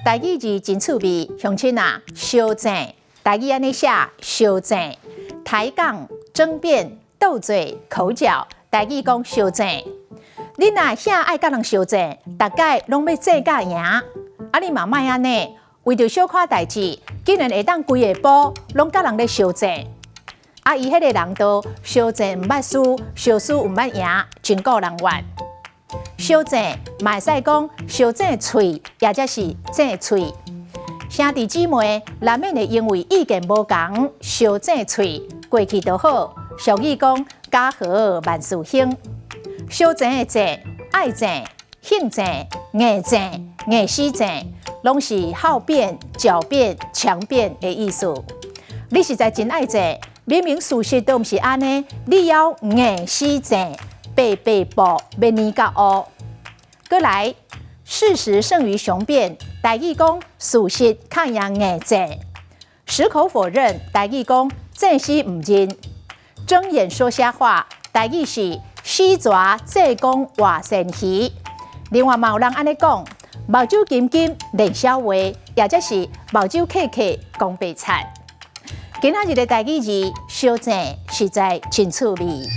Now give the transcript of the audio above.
台語字真趣味，鄉親啊，相爭，台語按呢寫，相爭，抬槓、爭辯、鬥嘴、口角，台語講相爭。你若遐愛佮人相爭，逐擺攏欲爭甲贏，啊你嘛莫按呢，為著小可代誌，竟然會當規下晡攏佮人咧相爭。啊，伊彼个人都相爭毋捌輸，相輸毋捌贏，真顧人怨。相爭嘛會使講相爭喙，抑者是爭喙。兄弟姊妹難免會因為意見無仝，相爭喙，過去就好。俗語講家和萬事興。相爭的爭，愛爭、興爭、硬爭、硬死爭，攏是好辯、狡辯、強辯的意思。你實在真愛爭，明明事實都毋是按呢，你猶硬死爭，白白布欲黏甲烏。閣來，事實勝於雄辯，台語講事實較贏硬爭。矢口否認，台語講戰死毋認。睜眼說瞎話，台語是死蛇做講活鱔魚。另外嘛有人按呢講，目睭金金練痟話，抑者是目睭瞌瞌講白賊。今仔日的台語字相爭實在真趣味。